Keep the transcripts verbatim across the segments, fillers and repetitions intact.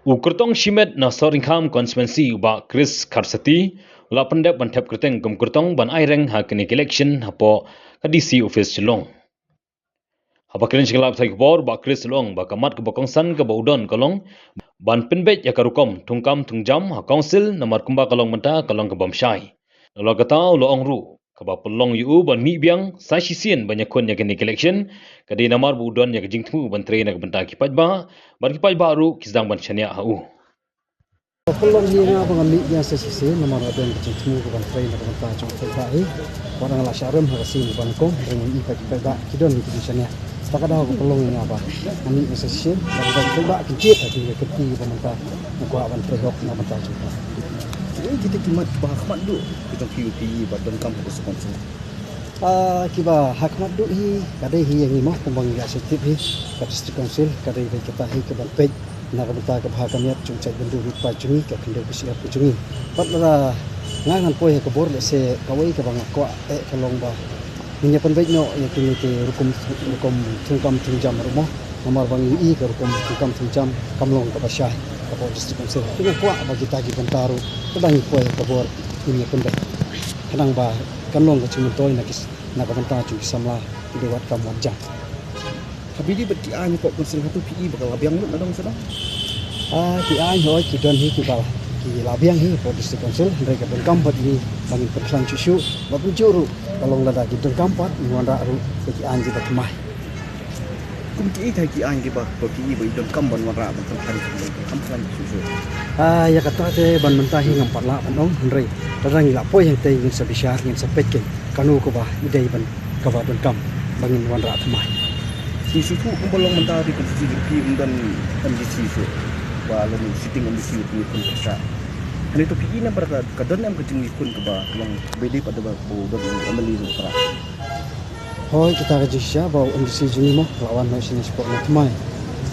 U kyrtong shimet na Sohryngkham constituency u Bah Chris Kharsati u la pyndep ban thep kyrteng kum kyrtong ban aireng ha kane ka election hapoh ka D C office Shillong. Haba kren sha ki lad pathai khubor, Bah Chris u la ong ba ka mat kaba kongsan kaba u don ka long ban pynbeit ïa ka rukom thungkam thungjam ha council, namar kumba ka long mynta ka long ka bym shai. Nalor kata u la ong ruh kaba pynlong ïa u ban mih biang sa shisien ban ïakhun ïa kane ka election ka dei namar ba u don ïa ka jingthmu ban trei na ka bynta ki paidbah, bad ki paidbah ruh ki sdang ban shaniah ha u. Pynlong ïa nga ba ngan mih biang sa shisien namar nga don ka jingthmu ka ban trei na ka bynta jong ki paidbah hi. Wat nga la shah rem ha ka sien ba nyngkong, hynrei nga i ba ki paidbah ki don ki jingshaniah. Kata ka daw ka pynlong ïa nga ba ngan mih biang sa shisien, ba ki paidbah kin jied ha kine ki kynti ba mynta nga kwah ban trei hok na ka bynta jong ka. Ei kita ki mat ba ha khmat duh ki jong ki U P E ba donkam ha ka council. Ah, kiba ha khmat duh hi ka dei hi ïa ngi mo, kumba ngi ïa sngewthuh hi ka District Council ka dei dei kita hi ka ban peit na ka bynta ka bha ka miat jong u jaitbynriew ryngkat jong ngi, ka khyndew ka shyiap ka jong ngi. Pat lada nga ngan poi ha ka bor, lehse kawei kaba nga kwah eh ka long ba ngin ïa pynbeit noh ïa kine ki rukom, rukom thungkam thungjam ruh mo. Namar ba ngi ïohi ka rukom thungkam thungjam kam long kaba shai hapoh District Council. Te nga kwah ba kita ki bynta ruh lada ngi poi ha ka bor ngin ïa pynbeit. Khnang ba kan long ka jingmyntoi na ki, na ka bynta jong ki samla kiba wad kam wad jam. Haba ïadei bad ki aiñ hapoh council, hato phi i ba ka la biang lut na dong sha dong? Ah, ki aiñ hooid ki don hi kiba ki la biang hi hapoh District Council, hynrei ka donkam bad ngi ba ngin pynkhlaiñ shuh shuh, ba kumjuh ruh ka long lada ki donkam pat ngin wanrah ruh ïa ki aiñ kiba thymmai. Kum kiei kiei ki aiñ kiba, ba phi i ba i donkam ban wanrah ban pynkhlaiñ, ban pynkhlaiñ shuh shuh? Ah, ïa kata te ban mynta hi ngam pat lah ban ong, hynrei lada ngi la poi hangtei ngin sa bishar, ngin sa peit keiñ kano kaba i dei ban, kaba donkam ba ngin wanrah thymmai. Ngi sngewthuh kumba long mynta ha ki constituency jong phi ym don M D C shuh, ba long sitting M D C u pynïakhun pyrshah. Hangne to phi i namar ka, ka don em ka jingïakhun kaba long ba i dei pat da ba u don u M L A u para? Hooid, kita ka jingshisha ba u M D C jong ngi mo la wan noh shane shapoh na thymmai.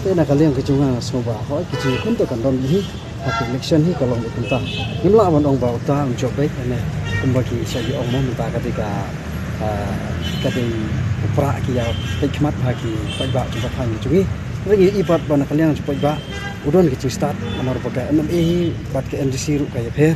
Te na ka liang ka jong nga nga sngew ba hooid ka jingïakhun to kan don hi. Ha ka election hi ka long beit kumta. Ngim lah ban ong ba uta un jop beit, ne kumba ki shah ïa ong mo, mynta ka dei ka, ah, ka dei u para ki ïa peit khmat ha ki paidbah kiba thaiñ ki jong ngi. Hynrei ngi i pat ba na ka liang jong u paidbah u don ka jingstad, namar ba ka M L A hi bad ka M D C ruh ka ïapher.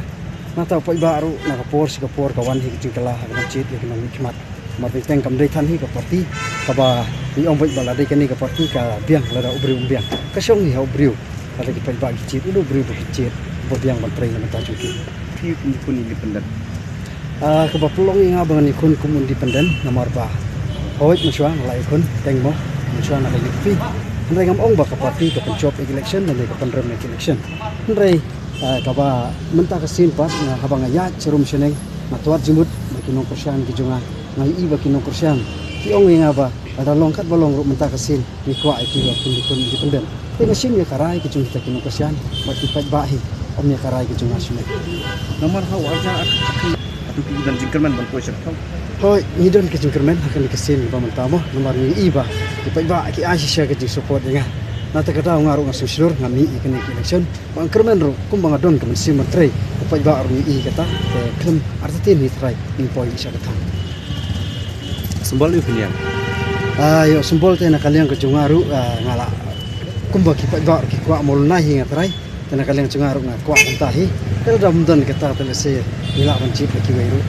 Nangta u paidbah ruh na ka por sha ka por ka wan hi ka jingkylla ha ka ban jied ïa ka nongmihkhmat. Namar ba teng kam dei than hi ka party kaba ngi ong beit ba la dei kane ka party ka biang lada u briew um biang. Ka shong hi ha u briew. Lada ki paidbah ki jied, u dei u briew ba ki jied, ba biang ban trei na ka bynta jong ki. Phi kum ïakhun independent? Ah, kaba pynlong ïa nga ba ngan ïakhun kum independent namar ba hooid mynshuwa nga la ïakhun teng mo, mynshuwa na ka U P P. Hynrei ngam ong ba ka party ka pynjop ïa ka election lane ka pynrem ïa ka election. Hynrei, ah, kaba mynta ka sien pat nga, haba nga ïaid sharum shaneng, nga twad jingmut ba ki nongkyrshan ki jong nga, nga ïohi ba ki nongkyrshan ki ong ïa nga ba lada long katba long ruh mynta ka sien ngi kwah ïa ki ba kin ïakhun independent. Te nga shim ïa ka rai ka jong kita ki nongkyrshan bad ki paidbah hi, ym ïa ka rai ka jong nga shuh. Namar ha u ar hajar arphew, hato phi i ban jingkyrmen ban poi sha ka thaw? Hooid, ngi don ka jingkyrmen ha kane ka sien ba mynta mo, namar ngi i ba ki paidbah ki ai shisha ka jingsupport ïa nga. Nangta ka daw nga ruh nga sngewshlur nga mih ïa kane ka election. Ba nga kyrmen ruh kumba nga don ka mynsiem ban trei, ki paidbah ruh ngi i kata, te khlem artatien hi trai ngin poi sha ka thaw. Symbol ïa u phi ïa? Ah, ïa u symbol te na ka liang ka jong nga ruh, ah, nga la kumba ki paidbah ruh ki kwah mawlynnai hi nga trai. Te na ka liang jong nga ruh nga kwah kumta hi. Te lada ym don kata te lehse ngi lah ban jied ïa kiwei ruh.